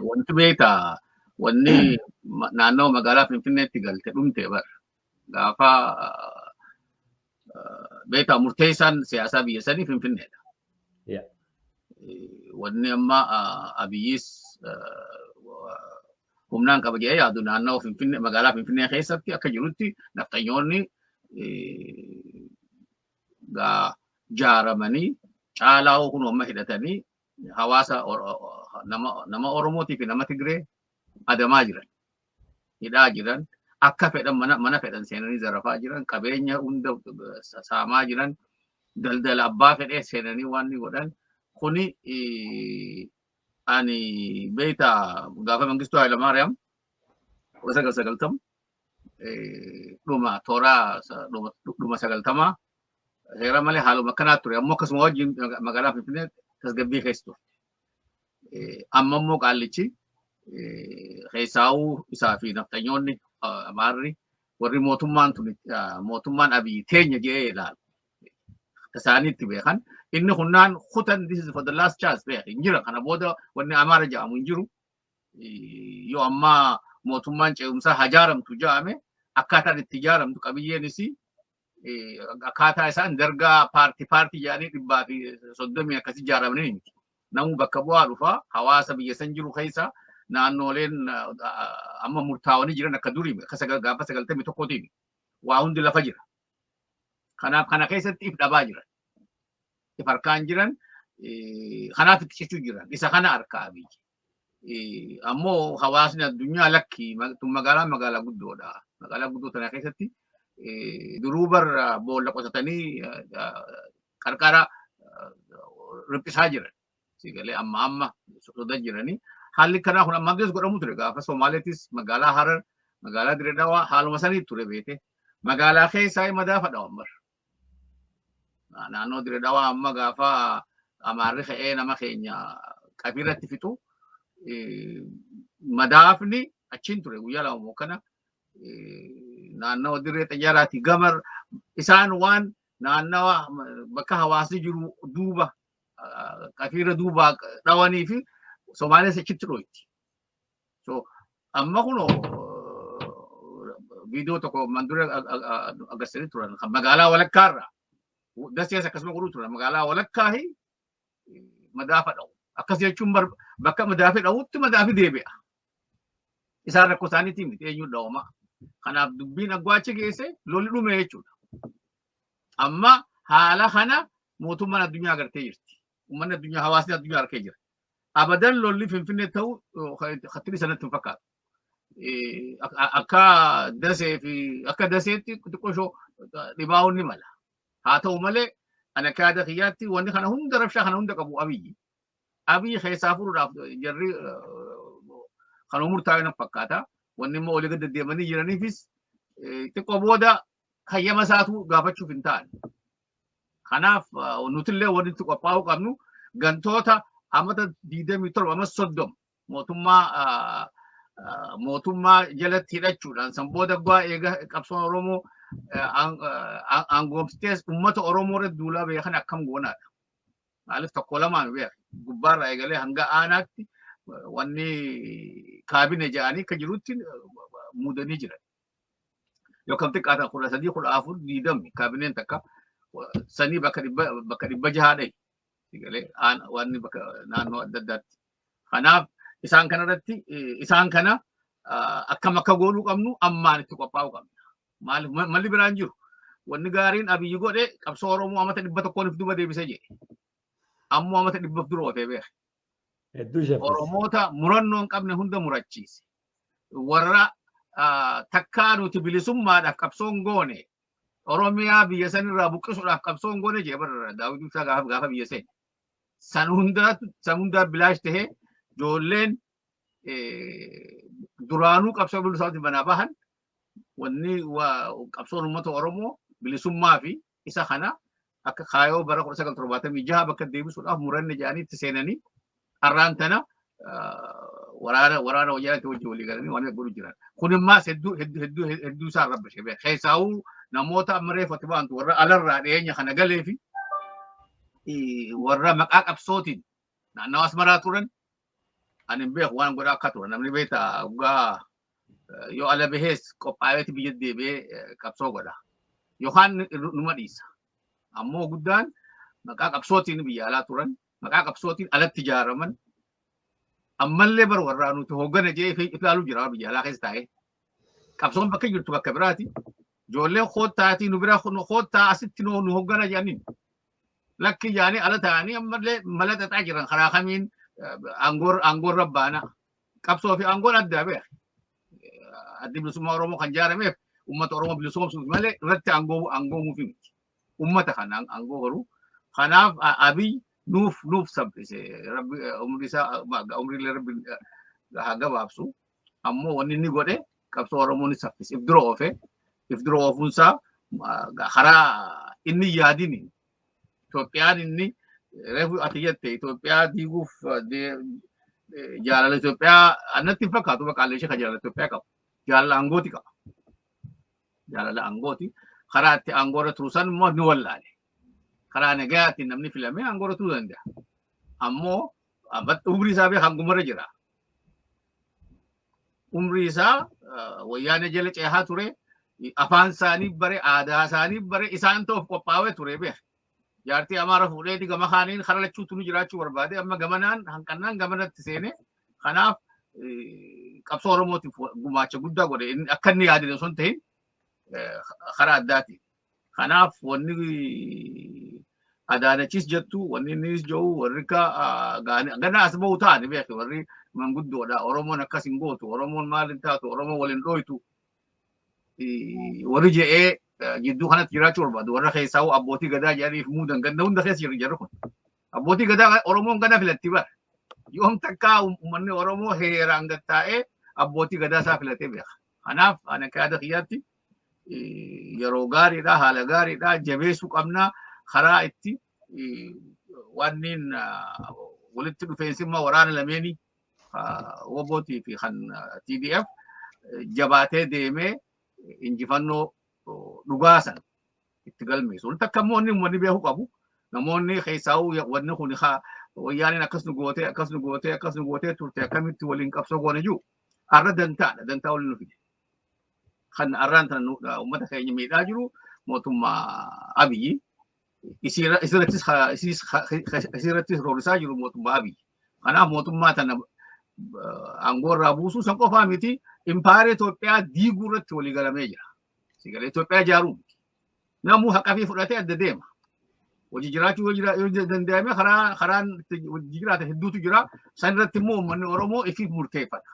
Wanti beektaa wanni naannoo magaalaa Finfinneetti galte dhumte bar gaafa beektaa murteessaan siyaasaa biyya sanii Finfinneedha. Wanni amma Abiyyis humnaan qaba jedhee yaadu naannoo Finfinnee magaalaa Finfinnee keessatti akka jirutti nafxanyoonni Jaaramanii caalaa kun amma hidhatanii hawaasa nama Oromootii fi nama Tigree adamaa jiran, hidhaa jiran, akka fedhan mana fedhan seenanii zarafaa jiran, qabeenya hunda saamaa jiran, daldala abbaa fedhee seenanii waan ni godhan. Kuni ani beekta gaafa Mangistuu Hayilamaariyaam 1990 dhuma tooraa dhuma 90 seera malee haaluma akkanaa ture. Ammoo akkasuma wajjin magaalaa Finfinnee tasgabbii keessa turte. Amma immoo qaallichi keessaa'uu isaa fi nafxanyoonni Amaarri warri mootummaan tun mootummaan Abiyyi teenya jedhee ilaalu. Isaanii itti beekan. Inni kunnaan kutan, this is for the last chance, beek hin jira. Kana booda wanni Amaara jedhamu hin jiru. Yoo ammaa mootummaan ce'umsaa hajaaramtu jedhame, akkaataan itti ijaaramtu qabiyyeenis akkaataa isaan dargaa paartii paartii jedhanii 130 akkasii ijaaramanii miti. Namni bakka bu'aa dhufaa hawaasa biyya san jiru keessa naannoleen amma murtaawanii jiran akka durii akka gaafa 91tiin waa hundi lafa jira. Kanaaf kana keessatti if dhabaa jiran. If harkaan jiran, kanaaf itti cichuu jiran. Isa kana harkaa biyyi. Ammoo hawaasni addunyaa lakki, tun magaalaan magaalaa guddoodha. Magaalaa guddoo tana keessatti duruu bar boolla qotatanii qarqara riphisaa jiran. Sigalee amma amma soda jiranii. Haalli kanaa kun ammaan duras godhamu ture, gaafa Somaaleetis magaalaa Harar, magaalaa Diredawaa haaluma sanii ture beete. Magaalaa keessaa madaafa dhawan bar. Naannoo Diredawaa amma gaafa Amaarri ka'ee nama keenya qabiirratti fixu, madaafni achiin ture guyyaa 2 mokkana naannawa dirree xayyaaraati gamar isaan waan naannawa bakka hawaasni jiru duuba qafiirra duuba dhawanii fi Somaalees achitti dhoyti. So amma kunoo viidiyoo tokko mandura agarsiisanii turan kan magaalaa walakkaarraa dasees akkasuma godhuu turan, magaalaa walakkaa madaafa dha'u. Akkas jechuun bakka madaafi dha'utti madaafi deebi'a. Isaan rakkoo isaaniitiin miti, eenyuun dhawama. Kanaaf dubbiin aggwaachi geesse lolli dhume jechuudha. Amma haala kana mootummaan addunyaa agartee jirti. Uummanni addunyaa, hawaasni addunyaa argee jira. Abadan lolli Finfinnee ta'u khattiri sanatti hin fakkaatu. Akka dasee fi akka daseetti xiqqoo dhibaa'uun ni mala. Haa ta'u malee ani akka yaada kiyyaatti wanni kana hunda, rabshaa kana hunda qabu Abiyyi. Abiyyi keessaa fuudhuudhaaf jarri kan murtaa'e na fakkaata. Wanni immoo olii gad deddeemanii jiraniifis xiqqoo booda hayyama isaatu gaafachuuf hin ta'an. Kanaaf nutillee wanni itti qophaa'uu qabnu gantoota amata 27 amma 30 mootummaa jalatti hidhachuudhaan san booda bu'aa eega qabsoon Oromoo aangoomsitees uummata Oromoo irratti duulaa beekan akkam goonaadha. Maaliif tokko lamaan beek gubbaarraa eegalee hanga aanaatti wanni kaabine jedhanii akka jirutti muudanii jiran. Yookaan xiqqaatan 13, 14, 20 kaabineen takka sanii bakka 600 dhahi. Eegalee wanni bakka naannoo adda addaatti. Kanaaf isaan kanarratti isaan kana akkam akka goonuu qabnu ammaan itti qophaa'uu qabna. Maaliif malli biraan jiru. Wanni gaariin Abiyyi godhe qabsoo Oromoo amata 100n duuba deebisee jedhe. Ammoo amata 100 dura oofee beeka. Hedduu shaffise. Oromoota murannoo hin qabne hunda murachiise. Warra takkaa nuti bilisummaadhaaf qabsoon goone, Oromiyaa biyya sanirraa buqqisuudhaaf qabsoon goone jee bara Daawit Ibsaa gaafa biyya seene. San hundaa bilaash tahee ijoolleen duraanuu qabsoo bilisummaatti banaa bahan wanni qabsoon uummata Oromoo bilisummaa fi isa kana akka kaayoo bara 1976 bakka deebisuudhaaf muranne jedhanii itti seenanii har'aan tana waraana wayyaanatti wajjin walii galanii waan godhu jiran. Kun immaas hedduu hedduu hedduu hedduu isaan rabbishe beeka. Keessaawuu namoota amma reefu ati baantu warra alarraa dhiyeenya kana galee fi warra maqaa qabsootiin naannawa Asmaraa turan ani hin beeku waan godhaa akka turan. Namni beektaa dhugaa yoo ala bahees qophaa'eeti biyya deebi'ee qabsoo godha. Yookaan numa dhiisa. Ammoo guddaan maqaa qabsootiin biyya alaa turan, maqaa qabsootiin alatti ijaaraman, ammallee bar warraa nuti hooggana jee ilaaluu jira biyya alaa keessa taa'ee. Qabsoon bakka jirtu bakka biraati. Ijoolleen koottaatii nu bira koottaa asitti nu hoggana jedhaniin. Lakki jedhanii ala ta'anii ammallee mala xaxaa jiran karaa kamiin aangoon rabbaana. Qabsoo fi aangoon adda beek. Addi bilisummaa Oromoo kan ijaarameef uummata Oromoo bilisoomsuuf malee irratti aangoomuuf miti. Uummata kana aangoo horuu. Kanaaf Abiy nuuf sabbise. Rabbi umrii isaa umriilee rabbi haa gabaabsu. Ammoo wanni inni godhe qabsoo Oromoo ni saffise. If dura oofe. If dura oofuunsaa karaa inni yaadini. Itoophiyaan inni reefu ati jette Itoophiyaa diiguuf jaalala Itoophiyaa annatti hin fakkaatu bakka ishee kan jaalala Itoophiyaa qabu. Jaalala aangooti qaba. Jaalala aangooti. Karaa itti aangoorra turu san immoo ni wallaale. Karaa nagayaatiin namni filamee aangoorra turuu danda'a. Ammoo umrii isaa beekan hangumarra jira. Umrii isaa wayyaanee jala ceehaa ture. Afaan isaanii bare, aadaa isaanii bare, isaan ta'uuf qophaa'ee ture beeka. Jaartii Amaara fuudheeti gama kaaniin karaa lachuutu nu jiraachuu barbaade amma gamanaan hanqannaan gamanatti seene. Kanaaf qabsoo Oromootiif gumaacha guddaa godhe akka inni yaadine osoo hin ta'in karaa addaatiin. Kanaaf wanni Adaanachis jettu wanni innis jiru warri akka gana as bahu ta'ani beeki warri manguddoodha. Oromoon akkas hin gootu, Oromoon maal hin taatu, Oromoon waliin dhooytu. Warri je'ee jidduu kanatti jiraachuu barbaadu warra keessaa abbootii gadaa jedhaniif muudan ganda hunda keessa jiru jarri kun. Abbootii gadaa Oromoon gana filatti bara. Yoom takkaa uummanni Oromoo heeraan gattaa'ee abbootii gadaa isaa filatee beeka. Kanaaf ani akka yaada kiyyaatti yeroo gaariidha, haala gaariidha, jabeessuu qabna karaa itti wanniin walitti dhufeensimmaa waraana lameenii WBOtii fi kan TDF jabaatee deemee injifannoo dhugaa san itti galmeessu. Wanti akka immoo uummanni beekuu qabu namoonni keessaa wanni kun wayyaaniin akkas nu gootee akkas nu gootee akkas nu gootee turte akkamitti waliin qabsoo goone jiru har'a dantaadha dantaa waliin nu fide. Kan har'aan tana uummata keenya miidhaa jiru mootummaa Abiyyi. Isirrattis roorrisaa jiru mootummaa Abiyyi. Kanaaf mootummaa tana aangoo irraa buusuu san qofaa miti impaayera Itoophiyaa diiguu irratti walii galamee jira. Sigalee Itoophiyaa ijaaruu miti. Namuu haqa fi fudhatee adda deema. Hojii jiraachuu yoo danda'ame karaan hojii jiraatan hedduutu jira. San irratti immoo uummanni Oromoo ifiif murteeffata.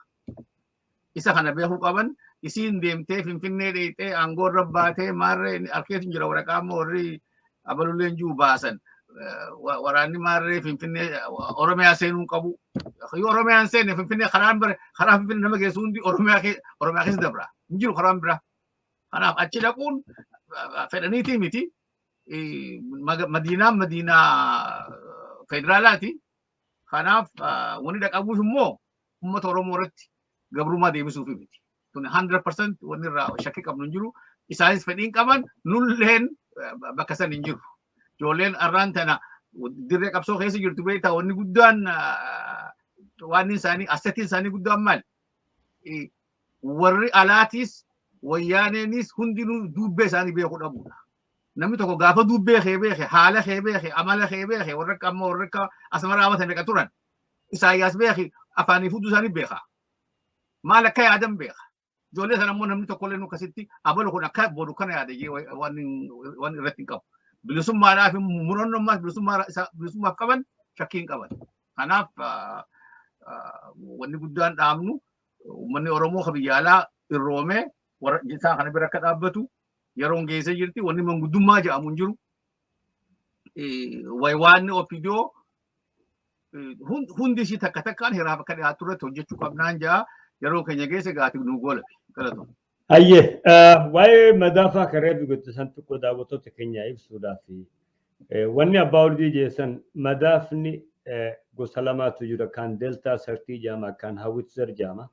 Isa kana beekuu qaban isiin deemtee Finfinnee dheeyxee aangoo irra baatee maarree harkeetu jira waraqaa ammoo warri abalulleen jiru baasan. Waraanni maarree Finfinnee Oromiyaa seenuu qabu. Yoo Oromiyaan seene Finfinnee karaan bara karaa Finfinnee nama geessu hundi Oromiyaa keessa dabra. Hin jiru karaan biraa. Kanaaf achi dhaquun fedhaniitii miti. Madiinaan madiinaa federaalaati. Kanaaf wanni dhaqabuuf immoo uummata Oromoo irratti gabrummaa deebisuuf miti. Kun 100% wanni irraa shakkii qabnu hin jiru. Isaanis fedhiin qaban nulleen bakka san hin jiru. Ijoolleen arraan tana dirree qabsoo keessa jirtu beektaa wanni guddaan waan isaanii assetiin isaanii guddaan maali? Warri alaatis wayyaaneenis hundinuu dubbee isaanii beekuu dhabuudha. Namni tokko gaafa dubbee kee beeke, haala kee beeke, amala kee beeke, warra akka amma warra akka asmaraa amata meeqa turan. Isaayyaas beeki afaanii fudduu isaanii beeka. Maal akka yaadan beeka. Ijoollee sana immoo namni tokkollee nu akkasitti abalu kun akka boru kana yaada jee waan irratti hin qabu. Bilisummaadhaaf murannummaas bilisummaaf qaban shakkii hin qaban. Kanaaf wanni guddaan dhaabnu uummanni Oromoo kan biyya alaa irroomee warra isaa kana bira akka dhaabbatu yeroon geessee jirti wanni manguddummaa jedhamu hin jiru. Waywaanni OPDO hundi ishii takka takkaan hiraaf akka dhiyaatu irratti hojjechuu qabnaan jaa yeroo keenya geesse gaati nu goolabe galatoon. Hayyee waa'ee madaafaa kan reefu gotte san xiqqoo daawwattoota keenya ibsuudhaaf wanni abbaa urjii jeessan madaafni gosa lamaatu jira kan deltaa sartii jedhama kan hawitzer jedhama.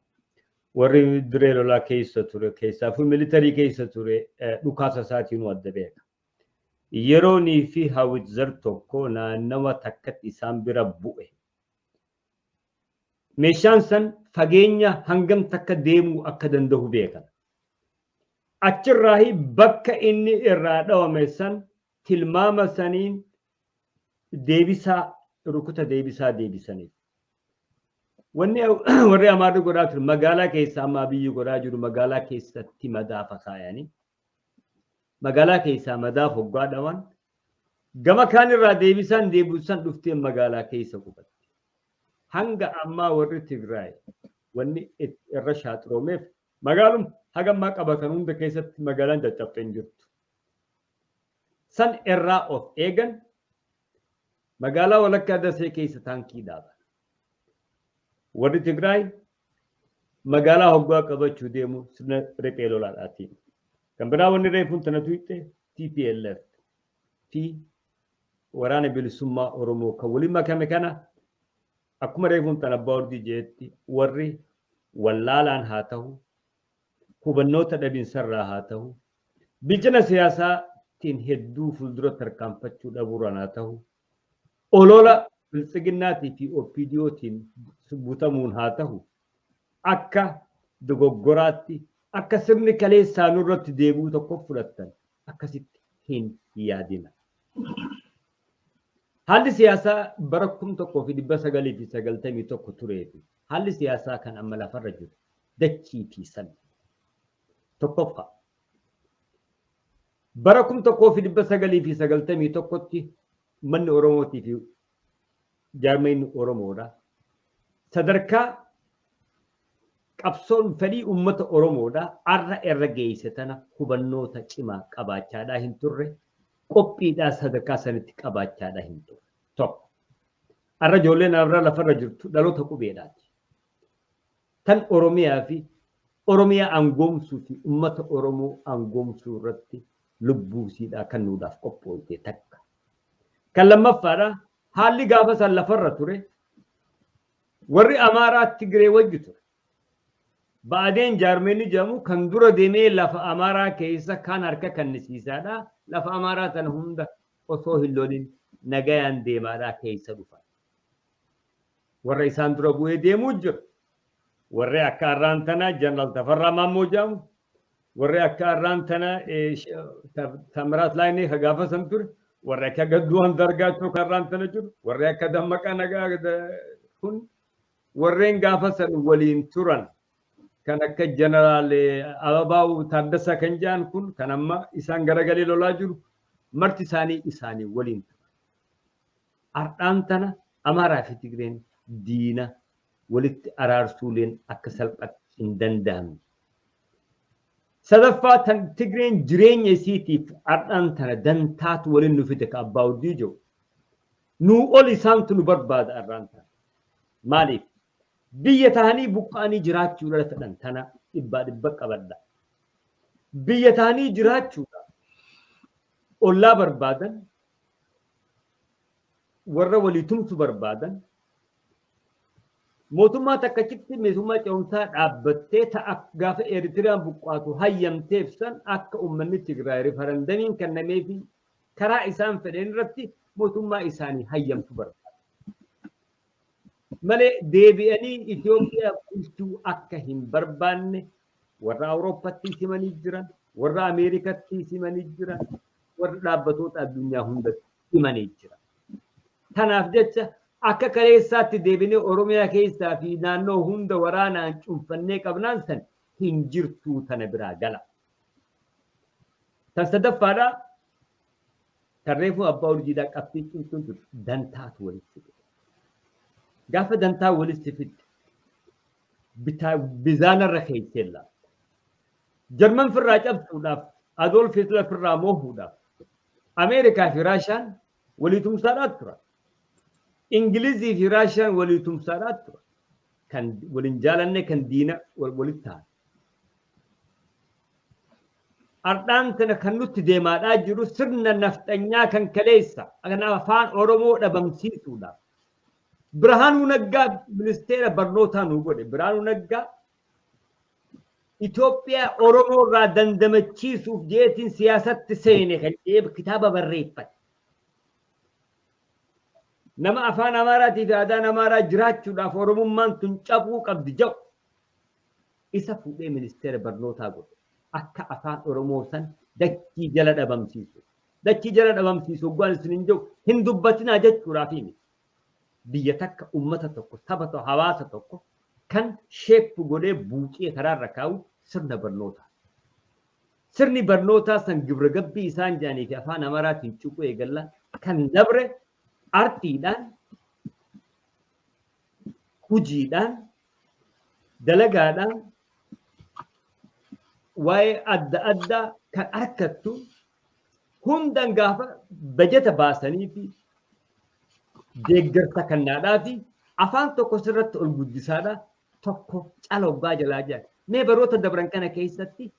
Warri diree lolaa keessa ture keessaafuu militarii keessa ture dhukaasa isaatiin adda beeka. Yeroonii fi hawitzer tokko naannawa takkatti isaan bira bu'e. Meeshaan san fageenya hangam takka deemuu akka danda'u beekan. Achirraahi bakka inni irraa dhawame san tilmaama saniin deebisaa rukuta deebisaa deebisaniif. Wanni warri Amaarri godhaa ture magaalaa keessa amma Abiyyi godhaa jiru magaalaa keessatti madaafa kaayanii. Magaalaa keessaa madaaf hoggaa dhawan gama kaan irraa deebisaan deebisan dhuftee magaalaa keessa qubatte. Hanga ammaa warri Tigraay wanni irra shaaxiroomeef magaalum haga ammaa qabatan hunda keessatti magaalaan caccabxee hin jirtu. San irraa of eegan magaalaa walakkaa Dasee keessa taankii dhaaban. Warri Tigraay magaalaa hoggaa qabachuu deemu sirna riphee lolaadhaatiin. Kan biraa wanni reefuun tanatu hiixxe TPLF fi waraana bilisummaa Oromoo kan waliin makame kana akkuma reefuun tan abbaa ordii jeetti warri wallaalaan haa ta'u, hubannoota dhabiinsarraa haa ta'u, bilchina siyaasaatiin hedduu fuuldura tarkaanfachuu dhabuurraan haa ta'u, olola biltsiginnaatii fi OPDOtiin butamuun haa ta'u, akka dogoggoraatti akka sirni kaleessaa nurratti deebi'u tokko fudhattan akkasitti hin yaadina. Haalli siyaasaa bara 1991 turee fi haalli siyaasaa kan amma lafarra jiru dachii fi samii. Tokkoffaa, bara 1991tti manni Oromootii fi jaarmayni Oromoodha. Sadarkaa qabsoon fedhii uummata Oromoodha arra irra geesse tana hubannoota cimaa qabaachaadhaa hin turre, qophiidhaa sadarkaa sanitti qabaachaadhaa hin turre. Tokko. Arra ijoolleen arra lafarra jirtu dhaloota qubeedhaati. Tan Oromiyaa fi Oromiyaa aangoomsuu fi uummata Oromoo aangoomsuu irratti lubbuu isiidhaa kennuudhaaf qophooyte takka. Kan lammaffaadha, haalli gaafa san lafarra ture warri Amaaraa Tigree wajji ture. Ba'adeen jaarmeenni jedhamu kan dura deemee lafa Amaaraa keessa kan harka kennisiisaadha. Lafa Amaaraa tana hunda osoo hin lolin nagayaan deemaadhaa keessa dhufan. Warra isaan dura bu'ee deemuu jiru. Warri akka arraan tanaa Jeneraal Tafarraa Maammoo jedhamu, warri akka arraan tanaa Tamiraat Laayinee ka gaafa san ture, warri akka Gadduu Andargaachoo ka arraan tana jiru, warri akka Dammaqaa Nagaa kun warreen gaafa san waliin turan kan akka Jeneraal Ababaw Taaddasaa kan jedhan kun kan amma isaan garagalee lolaa jiru marti isaanii isaanii waliin turan. Ardhaan tana Amaaraa fi Tigreen diina walitti araarsuuleen akka salphatti hin danda'amne. Sadaffaa, tan Tigreen jireenya isiitiif ardhaan tana dantaatu waliin nu fide ka abbaa urdii jiru. Nuu ol isaantu nu barbaada arraan tana. Maaliif? Biyya tahanii buqqa'anii jiraachuudha fedhan tana dhibbaa dhibba qabadha. Biyya tahanii jiraachuudha ollaa barbaadan, warra walii tumsu barbaadan, mootummaa takkachitti mootummaa ce'umsaa dhaabbattee ta'a gaafa Eritiriyaan buqqaatu hayyamteef san akka uummanni Tigraay rifarandamiin kennameefi karaa isaan fedhan irratti mootummaa isaanii hayyamtu barbaada. Malee deebi'anii Itoophiyaa bulchuu akka hin barbaanne warra Awurooppaatti simanii jiran, warra Ameerikatti simanii jiran, warra dhaabbatoota addunyaa hundatti himanii jiran. Kanaaf jecha akka kaleessaatti deebinee Oromiyaa keessaa fi naannoo hunda waraanaan cunfannee qabnaan san hin jirtuu tana biraa gala. Tan sadaffaadha, tarreefuu abbaa urjiidhaa qabxii cimtuun turte dantaatu walitti fide. Gaafa dantaa walitti fidde bitaa bizaanarra keessee laata. Jarman firraa cabsuudhaaf, Adolf Hitler firraa moohuudhaaf Ameerikaa fi Raashaan walii tumsaadhaa turan. Ingilizii fi Raashiyaan walii tumsaadhaa turan. Kan waliin jaalanne kan diina walitti ta'an. Ardhaan tana kan nutti deemaadhaa jiru sirna nafxanyaa kan kaleessa kan afaan Oromoo dhabamsiisuudhaaf. Birhaanuu Naggaa ministeera barnootaa nu godhe. Birhaanuu Naggaa Itoophiyaa Oromoo irraa dandamachiisuuf jeetiin siyaasatti seene kan jedhee kitaaba barreeffate. Nama afaan Amaaraatii fi aadaan Amaaraa jiraachuudhaaf Oromummaan tun cabuu qabdi jedhu isa fuudhee ministeera barnootaa godhe. Akka afaan Oromoo san dachii jala dhabamsiisu. Dachii jala dhabamsiisu hoggaan isin hin jiru hin dubbatinaa jechuudhaaf miti. Biyya takka, uummata tokko, saba tokko, hawaasa tokko kan shape godhee buucee karaarra kaa'u sirna barnootaa. Sirni barnootaa san gibra gabbii isaan jedhanii fi afaan Amaraatiin cuquu eegalla kan dabre artiidhaan, hojiidhaan, dalagaadhaan waa'ee adda addaa kan harkattu hundan gaafa bajeta baasanii fi deeggarsa kennaadhaa fi afaan tokko sirratti ol guddisaadha tokko cala hoggaa jalaa jira. Mee baroota dabran kana keessatti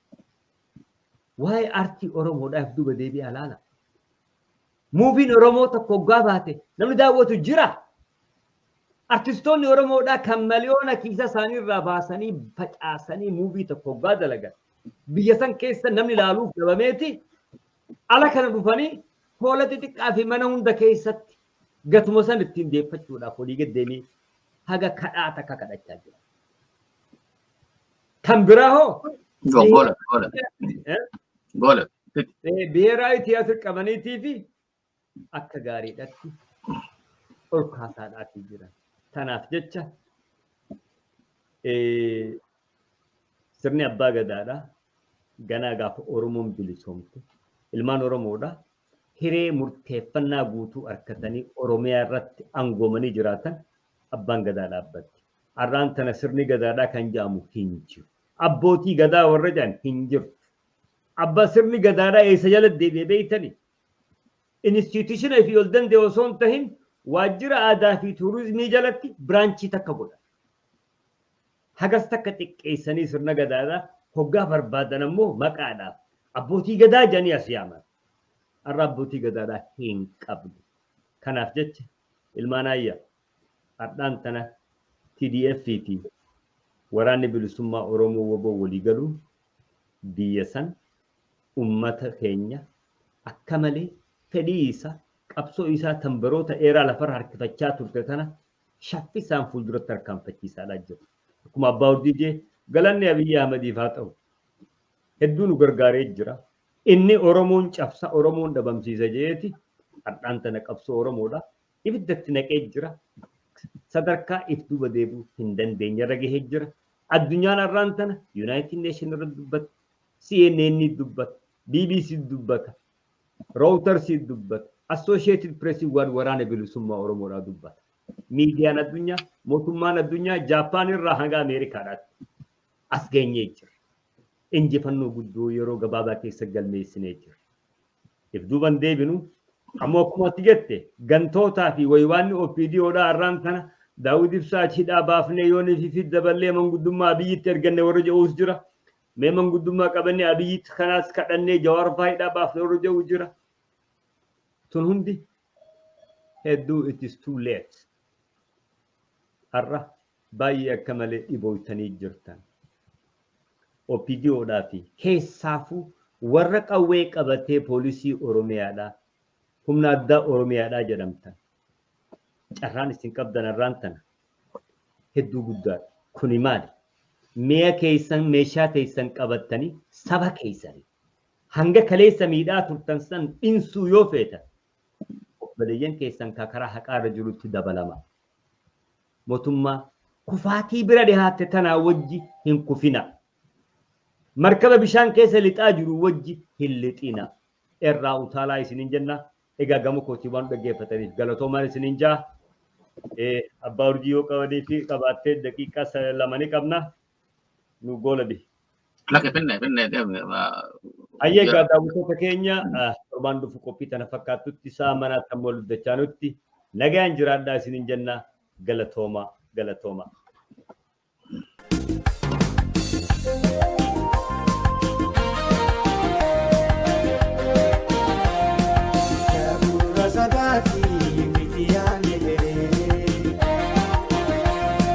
waa'ee artii Oromoodhaaf duuba deebi'aa ilaala. Muuviin Oromoo tokko hoggaa baate namni daawwatu jira. Artistoonni Oromoodhaa kan miliyoona kiisa isaanii irraa baasanii facaasanii muuvii tokko hoggaa dalagan. Biyya san keessa namni ilaaluuf dhabameeti ala kana dhufanii hoola xixiqqaa fi mana hunda keessatti gatuma san ittiin deeffachuudhaaf olii gad deemee haga kadhaa takka kadhachaa jira. Kan biraa hoo? Gola, gola. Gola. Biheeraawi tiyaatir qabaniitii fi akka gaariidhaatti ol kaasaadhaatii jiran. Kanaaf jecha sirni abbaa gadaadha. Ganaa gaafa Oromoon bilisoomte ilmaan Oromoodha. Hiree murteeffannaa guutuu harkatanii Oromiyaa irratti aangoomanii jiraatan abbaan gadaa dhaabbatti. Har'aan tana sirni gadaadhaa kan jedhamu hin jiru. Abbootii gadaa warra jedhan hin jirtu. Abbaa sirni gadaadhaa eessa jala deebi'ee beeytanii? Instituutiona fi ol danda'e osoo hin tahin waajjira aadaa fi tuurizimii jalatti biraanchii takka godha. Hagas takka xiqqeessanii sirna gadaadhaa hoggaa barbaadan ammoo maqaadhaaf abbootii gadaa jedhanii as yaaman. Har'a abbootii gadaadhaa hin qabnu. Kanaaf jecha ilmaan ayyaa har'aan tana TDF fi waraanni bilisummaa Oromoo waboo walii galuun biyya san ummata keenya akka malee fedhii isaa qabsoo isaa tan baroota dheeraa lafarra harkifachaa turte tana shaffisaan fuulduratti harkaanfachiisaadhaa jiru. Akkuma abbaa Urjii jee galanni Abiyyi Ahmediif haa ta'u hedduu nu gargaaree jira. Inni Oromoon cabsa Oromoon dhabamsiisa jeeti har'aan tana qabsoo Oromoodha. Ibiddatti naqee jira. Sadarkaa if duuba deebi'uu hin dandeenye irra gahee jira. Addunyaan har'aan tana United Nation irra dubbata, CNN dubbata, BBC dubbata, Reuters dubbata, Associated Press waan waraana bilisummaa Oromoodhaa dubbata. Miidiyaan addunyaa, mootummaan addunyaa Jaappaan irraa hanga Ameerikaadhaatti as geenyee jira. Injifannoo guddoo yeroo gabaabaa keessa galmeessinee jira. If duuban deebinu ammoo akkuma ati jette gantootaa fi waywaanni OPDOdhaa har'aan tana Daawud Ibsaa hidhaa baafnee yoo ni fi daballee manguddummaa Abiyyitti erganne warra jedhuus jira. Mee manguddummaa qabannee Abiyyitti kanaas kadhannee Jawaar fa'aa hidhaa baafnee warra jedhu jira. Tun hundi hedduu it is too late. Har'a baay'ee akka malee dhibooytanii jirtan. OPDOdhaa fi keessaafuu warra qawwee qabatee poolisii Oromiyaadhaa humna addaa Oromiyaadhaa jedhamtan. Carraan isin qabdan har'aan tana hedduu guddaadha. Kuni maali? Mi'a keessan meeshaa keessan qabattanii saba keessanii hanga kaleessa miidhaa turtan san dhinsuu yoo feetan obboleeyyan keessan karaa haqaarra jirutti dabalama. Mootummaa kufaatii bira dhihaatte tanaa wajji hin kufina. Markaba bishaan keessa lixaa jiru wajji hin lixina. Irraa utaalaa isiniin jenna. Egaa gama kootii waan dhaggeeffataniif galatoomaan isiniin jaa. Abbaa Urjii yoo qabanii fi qabaattee daqiiqaa 2 ni qabna. Nu goolabi. Lakke finne finne deemne. Ayyee egaa daawwattoota keenya torbaan dhufu qophii tana fakkaattutti sa'a manaatti ammoo dubbachaa nutti nagaan jiraadhaa isiniin jenna galatooma galatooma.